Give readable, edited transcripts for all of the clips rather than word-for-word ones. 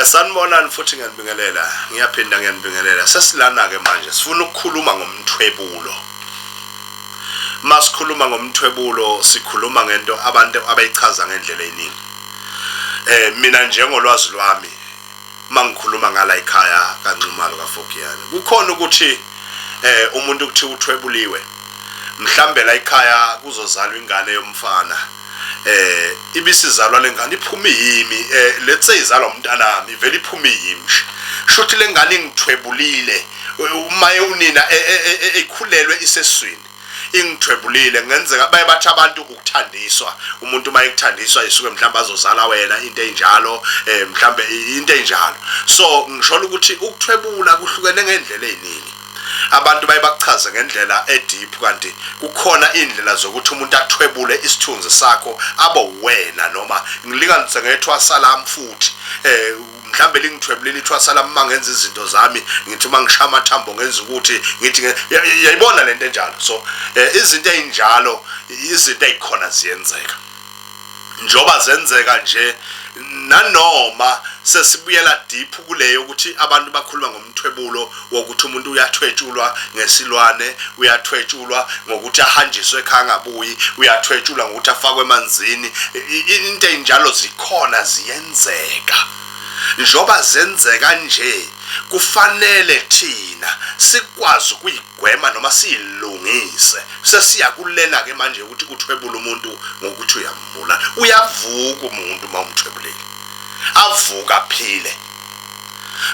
Sanibonani futhi ngiyanibingelela. Ngiyaphinda ngiyanibingelela. Sesilana ke manje sifuna ukukhuluma ngomthwebulo. Masikhuluma ngomthwebulo sikhuluma ngento abantu abayichaza ngendlela eningi. Mina njengolwazi lwami mangikhuluma ngala ekhaya kaNxumalo kaFogiyane. Kukhona ukuthi umuntu kuthi uthwebuliwe. Mhlambe la ekhaya kuzozalwa ingane yomfana. Ibisizalwa lengane iphuma yimi, let's say izalwa umntanami ivele iphume yimi nje. Shuthi lengane ingithwebulile uma unina ekhulelwe iseswini ingithwebulile. Ngenzeka baye bathi abantu ukuthandiswa, umuntu uma ekuthandiswa isuke mhlawumbe azozala wena, into enjalo, mhlawumbe into enjalo. So ngisho ukuthi ukuthwebula kuhlukene ngendlela eziningi. Abantu baye bakuchaze ngendlela edeep, kanti kukhona indlela zokuthi umuntu athwebule isithunzi sakho abe wena, noma ngilinganise ngethwasa lami futhi mhlambe lingithwebulile ithwasa lami mangenza izinto zami, ngithi uma ngishaya amathambo ngenza ukuthi ngithi yayibona lento enjalo. So izinto ezinjalo, izinto ezikhona ziyenzeka njoba zenzeka nje. Nanoma sesibuyela deep kuleyo ukuthi abantu bakhuluma ngomthwebulo wokuthi umuntu uyathwetshulwa ngesilwane, uyathwetshulwa ngokuthi ahanjiswe ekhaya angabuyi, uyathwetshulwa ngokuthi afakwe emanzini, into enjalo zikhona ziyenzeka. Njoba zenzeka nje kufanele thina sikwazi ukuyigwema noma siyilungise. Sesiya kulena ke manje ukuthi uthwebula umuntu ngokuthi uyambulala. Uyavuka umuntu uma umthwebulile, avuka aphile.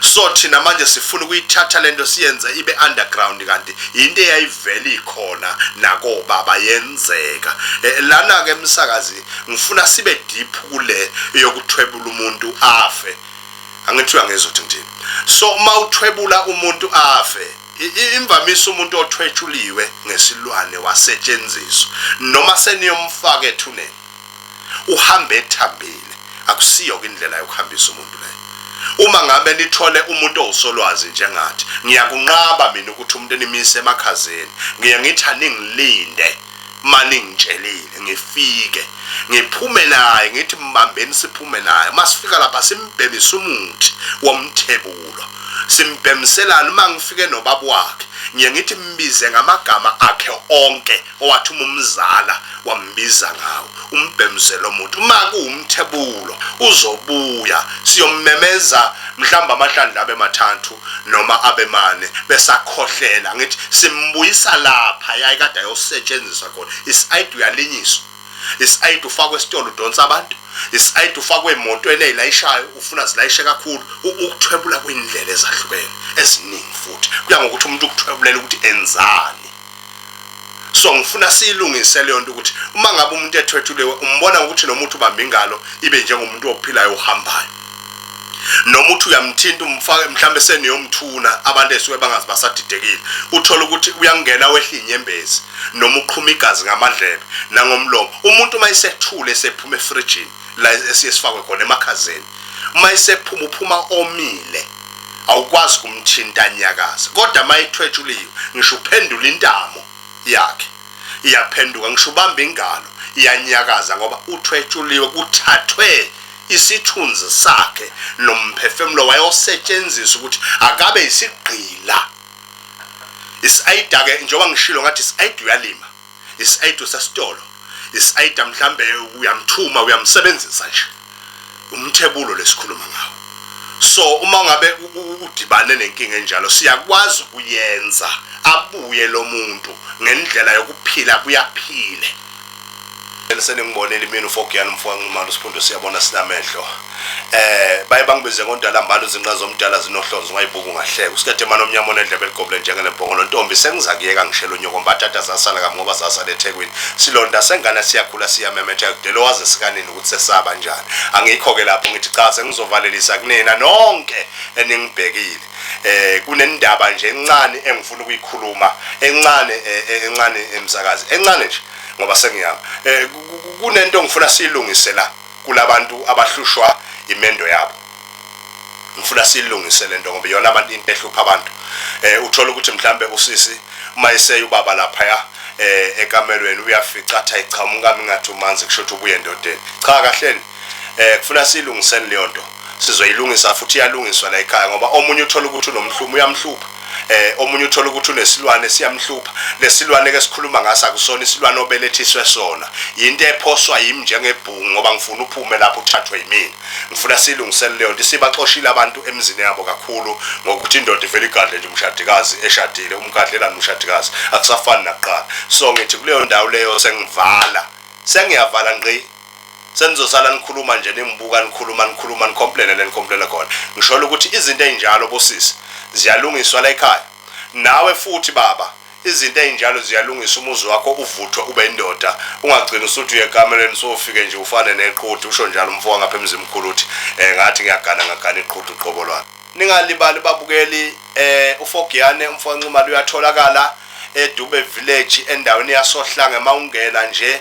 So thina manje sifuna ukuyithatha lento siyenze ibe underground, kanti into eyayivela ikhona nakobaba yenzeka. Lana ke emsakazi ngifuna sibe deep kule yokuthwebula umuntu afe. Angithi uyangizwa ukuthi ngithini. So uma uthwebula umuntu afe, imvamisa umuntu othwetshuliwe ngesilwane wasetshenziswa noma seniyomfaka ethuneni uhambe ethambile, akusiyo indlela yokuhambisa umuntu leyo. Uma ngabe nithole umuntu owusolwazi njengathi, ngiyakunqaba mina ukuthi umuntu enimise emakhazeni, ngiye ngithi aningilinde maningitshelile ngifike ngiphume naye, ngithi mbambeni siphume naye. Masifika lapha simbhemisa umuthi womthebulo, simbhemiselana. Uma ngifike nobaba wakhe ngiye ngithi mbize ngamagama akhe onke owathi uma umzala wambiza ngawo, umbhemiselo umuntu. Uma kuwumthebulo uzobuya, siyommemeza mhlawumbe amahlandla abe mathathu noma abe mane besakhohlela. Ngithi simbuyisa lapha yayi kade ayosetshenziswa khona. Isayidi uyalinyiswa, isayidi ufakwe esitolo udonsa abantu, isayidi ufakwe emotweni ezilayishayo ufuna zilayishe kakhulu. Ukuthwebula kwindlela ezahlukene eziningi, futhi kuya ngokuthi umuntu ukuthwebulela ukuthi enzani. So ngifuna siyilungise leyo nto ukuthi uma ngabe umuntu ethwetshuliwe umbona ngokuthi nomuntu ubamba ingalo ibe njengomuntu ophilayo ohambayo, noma uthi uyamthinta umfake mhlambe seniyomthuna, abantu esuke bangazi basadidekile, uthola ukuthi uyangena wehla inyembezi noma uqhuma igazi ngamadlebe nangomlomo. Umuntu uma esethule esephuma efrijini la esiye sifakwe khona emakhazeni, uma esephuma uphuma omile, awukwazi kumthinta nyakaza. Kodwa uma ethwetshuliwe ngisho uphendula intamo yakhe iyaphenduka, ngisho ubamba ingalo iyanyakaza, ngoba uthwetshuliwe, kuthathwe isithunzi sakhe nomphefumulo wayosetshenziswa ukuthi akabe isigqila. Isayida ke njengoba ngishilo ngathi isayida uyalima, isayida usesitolo, isayida mhlambe uyamthuma uyamsebenzisa nje, umthebulo lesikhuluma ngawo. So uma ngabe udibane nenkinga enjalo siyakwazi ukuyenza abuye lo muntu ngendlela yokuphila, buyaphile. Seningibonile mina uFogiyana umfowethu Nxumalo uSiphundu siyabona sinamehlo. Baye bangibize ngondala mbalo izinqa zomdala zinohlonzo ungayibuka ungahleka. Usikethe manje omnyama onendlebe eligobule njengelembongolo ntombi sengizakuyeka ngishela unyoko mbatata zasala kami ngoba zasala eThekwini. Silonda sengane siyakhula siyamemetheka kudelo waze sikanini ukuthi sesaba njani. Angikho ke lapho ngithi cha sengizovalelisa kunina nonke eningibhekile. Kunendaba nje encane engifuna ukuyikhuluma, encane encane emsakazi, encane nje ngoba sengiyama. Kunento engifuna siyilungise la kulabantu abahlushwa imendo yabo. Ngifuna siyilungise lento ngoba iyona abantu into ehlupha abantu. Uthola ukuthi mhlambe usisi uma eseya ubaba lapha ekamerweni uyafica athi cha umkami ngathi umanzi kusho ukuthi ubuye endodeni. Cha kahleni, kufuna siyilungiseni leyo nto. Sizoyilungisa futhi iyalungiswa la ekhaya, ngoba omunye uthola ukuthi unomhlumo uyamhlupha, omunye uthola ukuthi unesilwane siyamhlupha. Lesilwane ke sikhuluma ngaso akusona isilwane obelethiswe sona, yinto ephoswa yimi njengebhungu, ngoba ngifuna uphume lapho uthathwe yimina. Ngifuna siyilungisele leyo nto. Isibaxoshile abantu emizini yabo kakhulu ngokuthi indoda ivele igadle nje umshadikazi eshadile, umgadlelani umshadikazi, akusafani nakuqala. So ngithi kuleyo ndawo leyo sengivala, sengiyavala ngqi. Senizosala nikhuluma nje, ningibuka nikhuluma, nikhuluma, nicomplaine le nicomplaine khona. Ngishola ukuthi izinto ey'njalo bosisi ziyalungiswa la ekhaya. Nawe futhi baba, izinto ey'njalo ziyalungiswa, umuzi wakho uvuthwe ube indoda, ungagcini usuthi uye ekamelweni sofike nje ufane neqhude. Usho njalo umfo wangapha emzimkhulu uthi ngathi ngiyagana, ngagana iqhude uqobo lwami. Ningalibali babukeli, uFogiyane umfo kaNxumalo uyatholakala eDube Village endaweni yasoHlange. Mawungena nje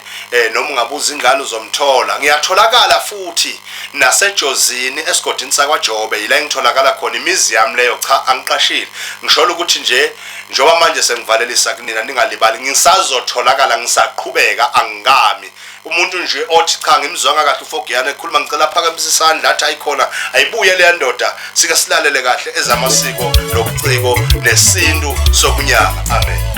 noma ungabuza ingane uzomthola. Ngiyatholakala futhi naseJozini esigodini sakwaJobe, yila engitholakala khona, imizi yami leyo. Cha, angiqashile. Ngishola ukuthi nje njengoba manje sengivalelisa kunina, ningalibali ngisazotholakala, ngisaqhubeka, angikami. Umuntu nje othi cha ngimzwanga kahle uFogiyane ekhuluma, ngicela phakamise isandla athi ayikhona, ayibuye leya ndoda, sike silalele kahle ezamasiko nobuciko nesintu sokunyanga. Amen.